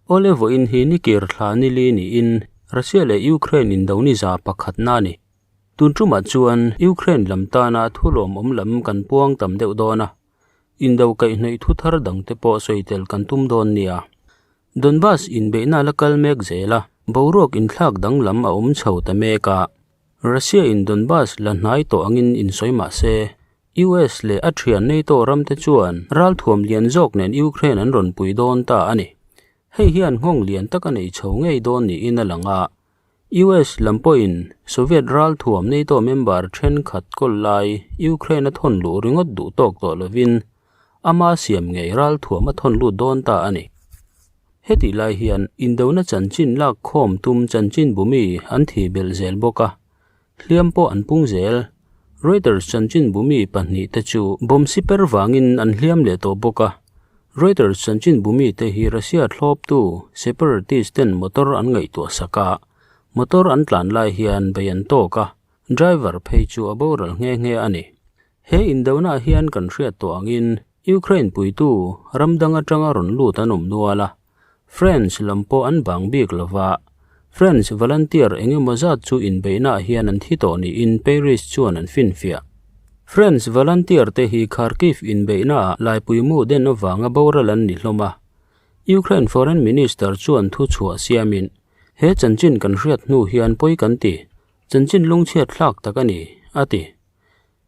Awle vawiin hi nikir thla nili niin Russia leh Ukraine indoniza pakhatna a ni. Tun tumah chuan Ukraine lam tana thulawmawm lam kan puang tam deuh dawn a, indo kaihhnawih thu thar dangte pawh sawi tel kan tum dawn nia. Donbas inbeihna la kal mek zel a, boruak inthlak danglam a awm chho ta mek a. Russia in Donbas la hnai tawh angin insawi mah se, US leh a thian NATO ramte chuan ralthuam lian zawk nen Ukraine an rawn pui dawn ta a ni. Hei hian nghawng lian tak a nei chho ngei dawn niin a lang a. US lam pawhin Soviet ralthuam NATO member thenkhat kawl lai Ukraine a thawn luh ringawt duh tawk tawh lovin ama siam ngei ralthuam a thawn lut dawn ta a ni. Hetih lai hian indona chanchin lak khawm tum chanchin bumi an thih belh zel bawk a, hliam pawh an pung zel. Reuters chanchin bumi pahnihte chu bomb siper vangin an hliam leh tawh bawk a. Reuters chanchin bumi te hi Russia thlawptu separatist ten motor an ngaihtuah sak a, motor an tlan lai hian bei an tawk a, driver phei chu a boral nghe nghe a ni. He indona hian kan hriat tawh angin Ukraine puitu ram dang atanga rawn lut an awm nual a, France lam pawh an bang bik lo va, France volunteer eng emaw zat chu inbeihnaah hian an thi tawh niin Paris chuan an finfiah. France volunteer te hi Kharkiv inbeihnaah laipuimu den avanga boral an ni hlawm a, Ukraine Foreign Minister chuan thuchhuah siamin, He chanchin kan hriat hnu hian pawi kan ti, chanchin lungchhiat thlak tak a ni, a ti.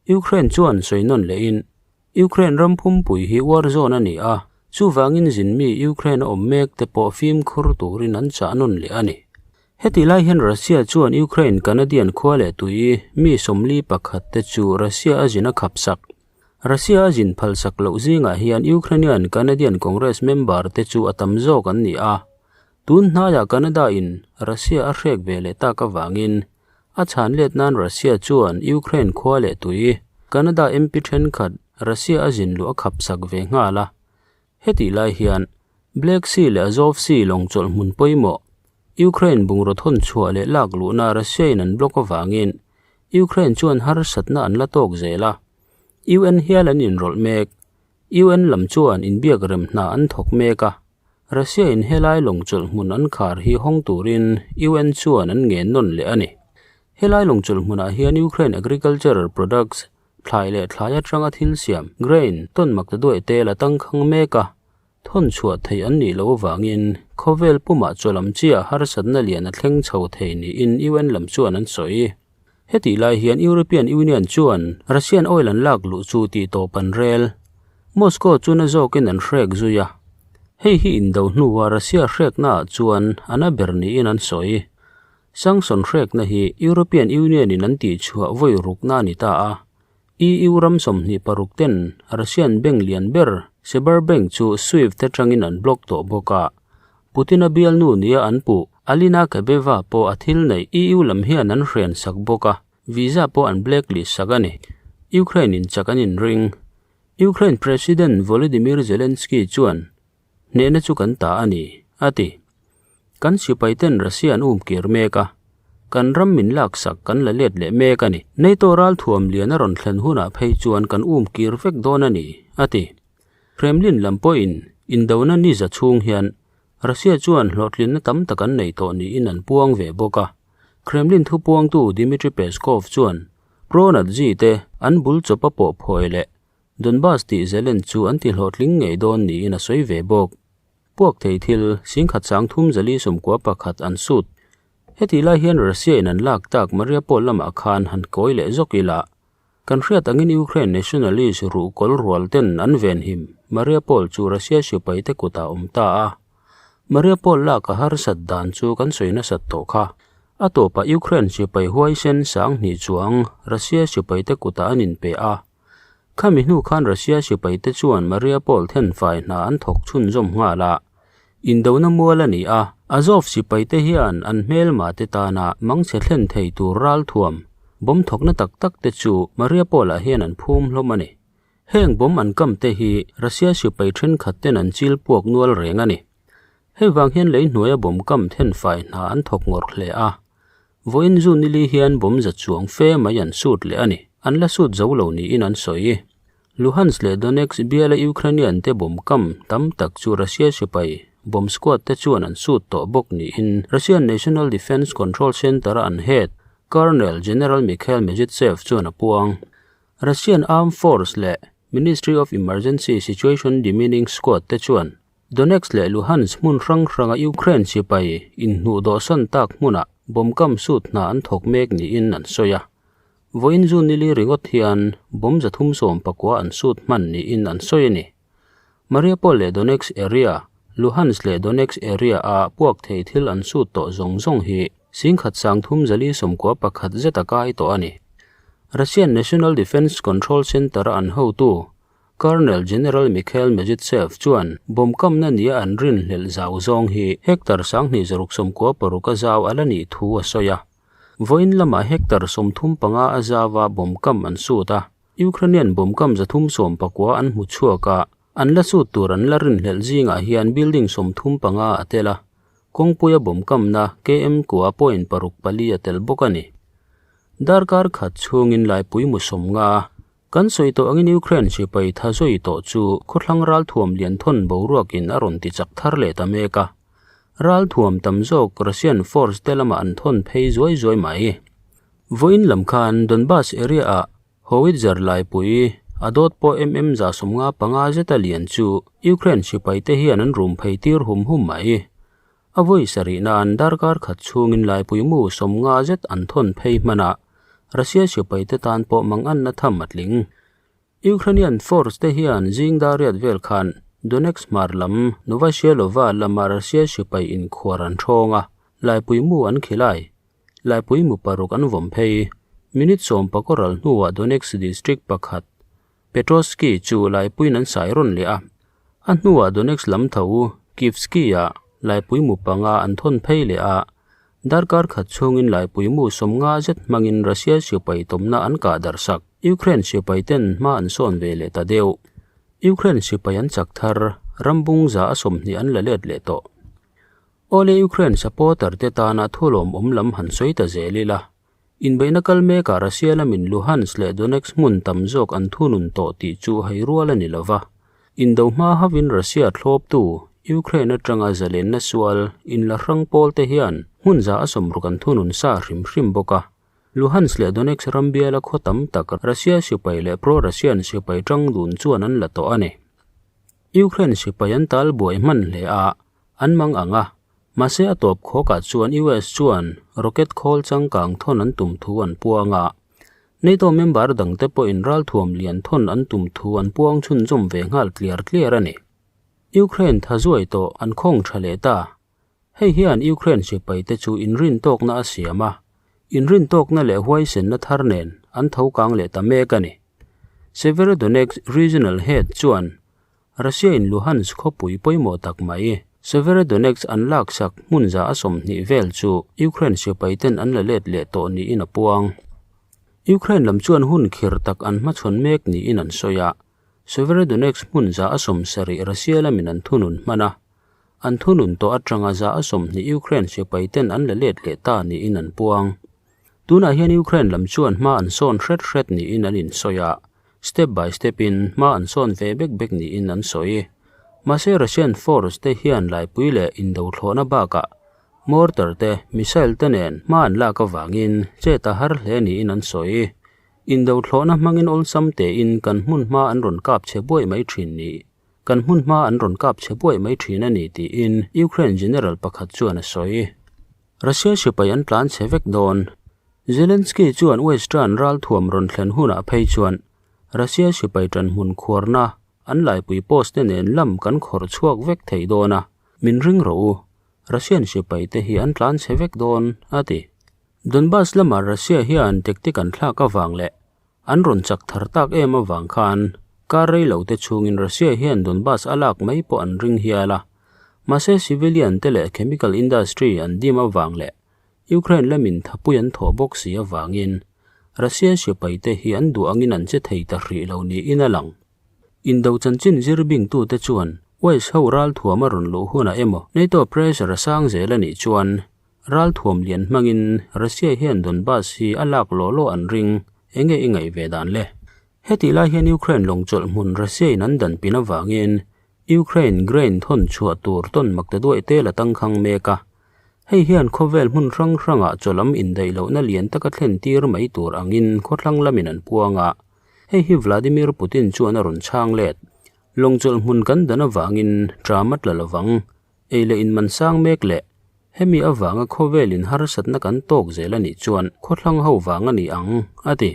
Ukraine chuan sawi nawn lehin, Ukraine ram phumpui hi war zone a ni a, chuvangin zinmi Ukraine a awm mek te pawh fimkhur turin an chah nawn leh a ni. Heti lai hian Russia chuan Ukraine Canadian khua leh tui mi 41 te chu Russia a zin a khap sak. Russia a zin phalsak loh zingah hian Ukrainian Canadian Congress member te chu a tam zawk an ni a. Tun hnaiah Canada in Russia a hrek ve leh tak avangin A chhan let nan Russia chuan Ukraine khua leh tui, Canada MP thenkhat Russia a zin luh a khap sak ve nghal a. Hetih lai hian Black Sea leh Azov Sea lawng chawlh hmun pawimawh, Ukraine bungraw thawn chhuah leh lak luhna Russia in an block avangin Ukraine chuan harsatna an la tawk zel a. UN hial an inrawlh mek. UN lam chuan inbiak rem hna an thawk mek a. Russia in helai lawng chawlh hmun an khar hi hawng turin UN chuan an ngen nawn leh a ni. Helai lawng chawlh hmunah hian Ukraine agricultural products, thlai leh thlai atanga thil siam, grain, tawn mak ta duai te la tangkhang mek a, thawn chhuah theih an nih loh avangin khawvel pumah chaw lam chiah harsatna lian a thleng chho thei niin UN lam chuan an sawi. Hetih lai hian European Union chuan Russian oil an lak luh chu tih tawp an rel. Moscow chu na zawkin an hrek zui a. Hei hi indo hnua Russia hreknaah chuan an a ber niin an sawi. Sanction hrekna hi European Union in an tihchhuah vawi rukna a ni ta a. EU ram 26 ten Russian bank lian ber Sberbank chu Swift atangin an block tawh bawk a. Putin-a bialnu nia an puh Alina Kabeva pawh a thil neih EU lam hian an hrian sak bawk a, visa pawh an blacklist sak a ni. Ukraine in chak an inring. Ukraine President Volodymyr Zelensky chuan, Hnehna chu kan ta a ni, a ti. Kan sipaiten Russia an umkir mek a, kan ram min laksak kan la let leh mek a ni. NATO ralthuam lian a rawn thlen hunah phei chuan kan umkir vek dawn a ni, a ti. Kremlin lam pawhin indona ni za chhung hian Russia chuan hlawhtlinna tam tak an nei tawh niin an puang ve bawk a. Kremlin thupuangtu Dmitry Peskov chuan pro-Nazi te an bul chawpa pawh phawi leh Donbas tih Zelen chu an ti hlawhtling ngei dawn niin a sawi ve bawk. Puak thei thil singkhat sang thum zali 11 an sut. Hetih lai hian Russia in an lak tak Mariupol lamah khan han kawi leh zawk ila Kan hriat angin Ukraine nationalist ruhkawl rual ten an venhim Mariupol chu Russia sipaite kutah awm ta a. Mariupol lak a harsat dan chu kan sawi nasat tawh kha. A tawpah Ukraine sipai huaisen 2000 chuang Russia sipaite kutah an inpe a. Khami hnu khan Russia sipaite chuan Mariupol thenfai hna an thawk chhunzawm nghal a. Indona mual a ni a, Azov sipaite hian an hmelma te tana mangchhe thlen thei tur ralthuam, bomb thawkna tak tak te chu Mariupol-ah hian an phum hlawm a ni. Heng bomb an kam te hi Russia sipai thenkhat ten an chil puak nual reng a ni. Hei vang hian lei hnuaia bomb kam thenfai hna an thawk ngawrh hle a. Vawiin June nili hian bomb za chuang fe mai an sut leh a ni. An la sut zo lo niin an sawi. Luhansk leh Donetsk biala Ukrainian te bomb kam tam tak chu Russia sipai bomb squad te chuan an sut tawh bawk niin Russian National Defence Control Centre-a an head Colonel General Mikhail Mezitsev chuan a puang. Russian Armed Force leh Ministry of Emergency Situation Demining Squad te chuan Donetsk leh Luhansk hmun hrang hranga Ukraine sipai inhnuhdawhsan tak hmunah bomb kam sut hna an thawk mek niin an sawi a. Vawiin June nili ringawt hian bomb 319 an sut hman niin an sawi a ni. Mariupol leh Donetsk area, Luhansk leh Donetsk area-a puak thei thil an sut tawh zawng zawng hi singkhat sangthum zali 91 zet a kai tawh a ni. Russian National Defence Control Centre-a an hotu Colonel General Mikhail Mezitsev chuan bomb kamna nia an rinhlelh zau zawng hi hectare 2696 a zau a la nih thu a sawi a. Vawiin lamah hectare 35 a zauva bomb kam an sut a, Ukrainian bomb kam 319 an hmu chhuak a, an la sut tur an la rinhlelh zingah hian building 35 a tel a, kawngpuia bomb kamna KM kua point paruk pali a tel bawk a ni. Darkar khat chhungin laipui mu 50. Kan sawi tawh angin Ukraine sipai tha zawi tawh chu khawthlang ralthuam lian thawn boruakin a rawn ti chak thar leh ta mek a. Ralthuam tam zawk Russian force te lamah an thawn phei zuai zuai mai. Vawiin lam khan Donbas area ah howitzer laipui a dawt pawh mm 155 zeta lian chu Ukraine sipai te hian an rum phei tir hum hum mai. A vawi sarih nan darkar khat chhungin laipui mu 50 zet an thawn phei hman a, Russia sipai te tan pawh mang an na tham a tling. Ukrainian force te hian zing dariat vel khan Donetsk hmar lam Novoshelova lama Russia sipai inkhuar an thawnga laipui mu an khilai. Laipui mu paruk an vawm phei. Minute sawm pakoral hnuah Donetsk district pakhat Petrovsky chu laipuiin an sai rawn leh a. A hnuah Donetsk lam tho Kivsky-ah laipui mu panga an thawn phei leh a. Darkar khat chhungin laipui mu 50 zet hmangin Russia sipai tawmna an kah darhsak. Ukraine sipai ten hma an sawn ve leh ta deuh. Ukraine sipai an chak thar, rambung za a 20 an la let leh tawh. Awle Ukraine supporter te tana thulawm awm lam han sawi ta zel ila. Inbeihna kal mekah Russia lamin Luhansk leh Donetsk hmun tam zawk an thunun tawh tih chu hei rual a ni lova. Indo hma havin Russia thlawptu Ukraine atanga zalenna sual inla hrang pawl te hian hmun za a 60 an thunun sa hrim hrim bawk a. Luhansk leh Donetsk ram biala khaw tam tak Russia sipai leh pro-Russian sipai tang dun chuan an la tawh a ni. Ukraine sipai an tal buai hman hle a, an mang ang a. Mahse a tawp khawkah chuan US chuan rocket khawl changkang thawn an tum thu an puang a. NATO member dangte pawhin ralthuam lian thawn an tum thu an puang chhunzawm ve nghal tliar tliar a ni. Ukraine tha zuai tawh an khawng tha leh ta. Hei hian Ukraine sipai te chu inrin tawkna a siam a, inrin tawkna leh huaisenna thar nen an tho kang leh ta mek a ni. Severodonetsk Regional Head chuan Russia in Luhansk khawpui pawimawh tak mai Severodonetsk an laksak hmun za a 20 vel chu Ukraine sipai ten an la let leh tawh niin a puang. Ukraine lam chuan hun khir tak an hmachhawn mek niin an sawi a. Severodonetsk hmun za a 70 Russia lamin an thunun hman a. An thunun tawh atanga za a 20 Ukraine sipai ten an la let leh ta niin an puang. Tunah hian Ukraine lam chuan hma an sawn hret hret niin an insawi a. Step by step in hma an sawn ve bek bek niin an sawi. Mahse Russian force te hian laipui leh indo thlawhna bakah mortar te missile te nen hma an lak awangin chet a har hle niin an sawi. Indo thlawhna hmangin awlsam tein kan hmun hma an rawn kap che buai mai thin ni. Kan hmun hma an rawn kap che buai mai thin a ni tiin Ukraine general pakhat chuan a sawi. Russia sipai an tlan che vek dawn. Zelensky chuan Western ralthuam rawn thlen hunah phei chuan Russia sipai tan hmun khuarna an laipui post te nen lam kan khawr chhuak vek thei dawn a, min ring ro u. Russian sipai te hi an tlan che vek dawn, a ti. Donbas lama Russia hian tactic an thlak awang leh an rawn chak thar tak em awang khan kar rei lo te chungin Russia hian Donbas a lak mai pawh an ring hial a. Mahse civilian te leh chemical industry an dim awang leh Ukraine lamin thapui an thaw bawk si awangin Russia sipai te hi an duh angin an che thei ta hrih lo niin a lang. Indo chanchin zirbing tu te chuan West ho ral thuam a rawn luh hunah emaw NATO pressure a sang zel anih chuan ral thuam lian hmangin Russia hian Donbas hi a lak lo lo an ring enge i ngaih ve dan le. Heti lai hian Ukraine lawng chawlh hmun Russia in an dan pin awangin Ukraine grain thawn chhuah tur tawn mak ta duaih te la tangkhang mek a. Hei hian khawvel hmun hrang hrangah chaw lam indaih lohna lian taka thlen tir mai tur angin khawthlang lamin an puang a. Hei hi Vladimir Putin chuan a rawn chhang let. Lawngchawlh hmun kan dan avangin tram a tla lovang. Ei leh inman sang mek leh hemi avanga khawvelin harsatna kan tawk zel a nih chuan khawthlang ho vang a ni ang, a ti.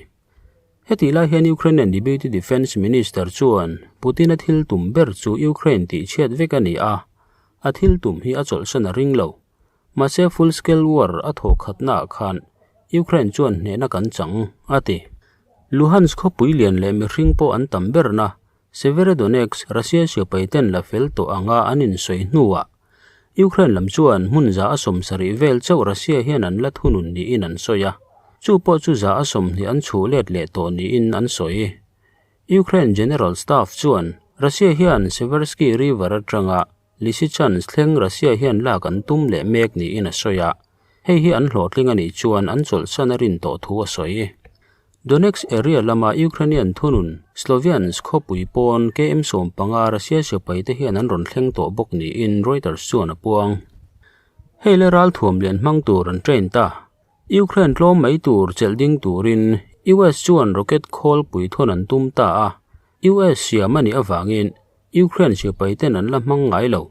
Hetih lai hian Ukrainian Deputy Defence Minister chuan Putin-a thil tum ber chu Ukraine tih chhiat vek a ni a, a thil tum hi a chawlhsan a ring lo. Mahse full-scale war a thawh khatnaah khan Ukraine chuan hnehna kan chang, a ti. Luhansk khawpui lian leh mihring pawh an tam berna Severodonetsk Russia siapaiten la fel tawh anga an insawi hnuah Ukraine lam chuan hmun 170 vel chauh Russia hian an la thunun niin an sawi a, chu pawh chu 120 an chhuh let leh tawh niin an sawi. Ukraine General Staff chuan Russia hian Seversky River atanga Lysychansk thleng Russia hian lak an tum leh mek niin a sawi a, hei hi an hlawhtling a nih chuan an chawlhsan a rin tawh thu a sawi. Donetsk area lama Ukrainian thunun Sloviansk khawpui pawn KM 15 Russia sipai te hian an rawn thleng tawh bawk niin Reuters chuan a puang. Hei le ralthuam lian hmang tur an train ta. Ukraine tlawm mai tur chelh ding turin US chuan rocket khawlpui thawn an tum ta a, US siam a nih avangin Ukraine sipai ten an la hmang ngai lo.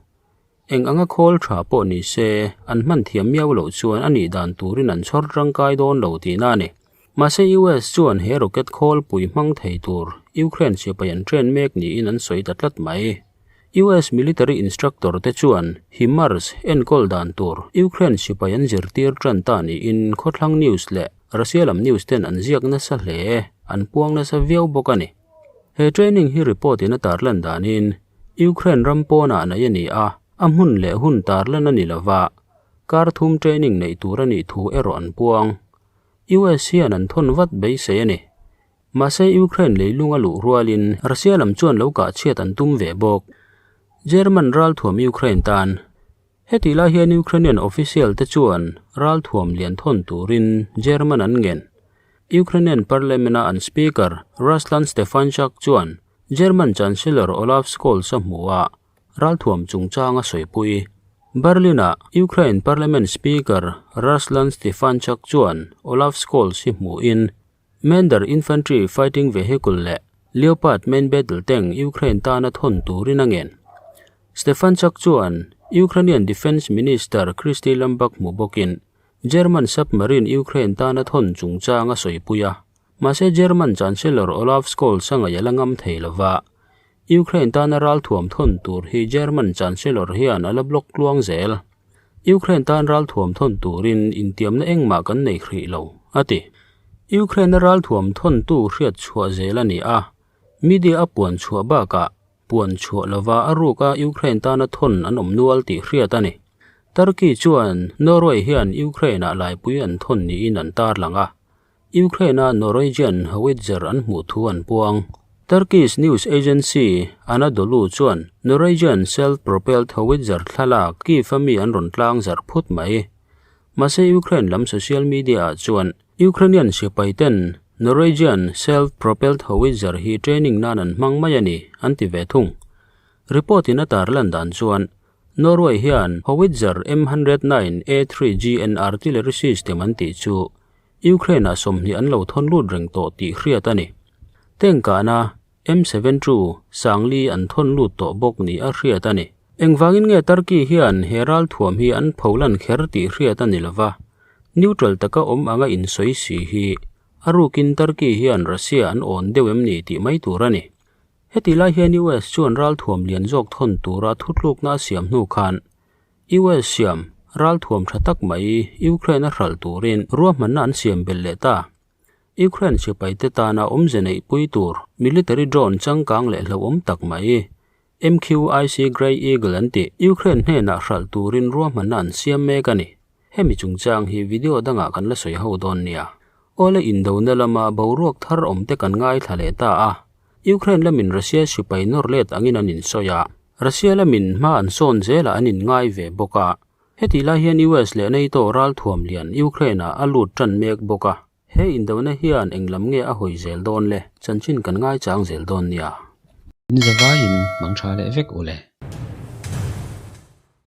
Eng anga khawl tha pawh ni se, an hman thiam miau loh chuan a nih dan turin an chhawr tangkai dawn lo tihna a ni. Mahse US chuan he rocket khawlpui hmang thei tur Ukraine sipai an train mek niin an sawi ta tlat mai. US military instructor te chuan HIMARS enkawl dan tur Ukraine sipai an zirtir tan ta niin khawthlang news leh Russia lam news ten an ziak nasa hle, an puang nasa viau bawk a ni. He training hi report in a tarlan danin Ukraine ram pawnah neih a ni a, a hmun leh hun tarlan a ni lova, kar thum training neih tur a nih thu erawh an puang. US hian an thawn vat beisei a ni. Mahse Ukraine leilung a luh rualin Russia lam chuan lo kah chhiat an tum ve bawk. German ralthuam Ukraine tan Hetih lai hian Ukrainian official te chuan ralthuam lian thawn turin German an ngen. Ukrainian parliament-a an speaker Ruslan Stefanchuk chuan German Chancellor Olaf Scholz a hmu a, ralthuam chungchang a sawipui. Berlin-ah Ukraine parliament speaker Ruslan Stefanchuk chuan Olaf Scholz hi hmuhin Mender Infantry Fighting Vehicle leh Leopard Main Battle Tank Ukraine tana thawn turin a ngen. Stefanchuk chuan Ukrainian Defence Minister Kristi Lambak hmu bawkin German submarine Ukraine tana thawn chungchang a sawipui a. Mahse German Chancellor Olaf Scholz a ngaih a la ngam thei lova, Ukraine tana ralthuam thawn tur hi German Chancellor hian a la block tluang zel. Ukraine tan ralthuam thawn turin intiamna engmah kan nei hrih lo, a ti. Ukraine-a ralthuam thawntu hriat chhuah zel a ni a, media a puan chhuah bakah puan chhuah lova a ruka Ukraine tana thawn an awm nual tih hriat a ni. Turkey chuan Norway hian Ukraine-ah laipui an thawn niin an tarlang a, Ukraine-a Norwegian howitzer an hmuh thu an puang. Turkish news agency Anadolu chuan Norwegian self-propelled howitzer thlalak Kyiv-a mi an rawn tlang zarh phut mai. Mahse Ukraine lam social media-ah chuan Ukrainian sipai ten Norwegian self-propelled howitzer hi training nan an hmang mai a ni, an ti ve thung. Report-in a tarlan dan chuan Norway hian howitzer M109 A3 GN artillery system an tih chu Ukraine-ah 20 an lo thawn lut reng tawh tih hriat a ni. Tengkahna M7 chu Sangli an thawn lut tawh bawk ni a hriat a ni. Engvangin nge Turkey hian he ralthuam hi an pholan kher tih hriat a ni lova, neutral taka awm anga insawi si hi a rukin Turkey hian Russia an awn deuh em ni tih mai tur a ni. Heti lai hian US chuan ralthuam lian zawk thawn tura thutlukna a siam hnu khan US siam ralthuam tha tak mai Ukraine a hralh turin ruahmanna an siam belh leh ta. Ukraine sipaite tana awmze neihpui tur military drone changkang leh hlauhawm tak mai MQIC Grey Eagle an tih Ukraine hnenah hralh turin ruahmanna an siam mek a ni. Hemi chungchang hi video dangah kan la sawi ho dawn nia. Awle indona lama boruak thar awmte kan ngaithla leh ta a. Ukraine lamin Russia sipai nawr let angin an insawi a, Russia lamin hma an sawn zelah an inngai ve bawk a. Hetih lai hian US leh NATO ralthuam lian Ukraine-ah a lut tan mek bawk a. He indona hian eng lam nge a hawi zel dawn le? Chanchin kan ngaichang zel dawn nia. In zavaiin hmang tha leh vek u le.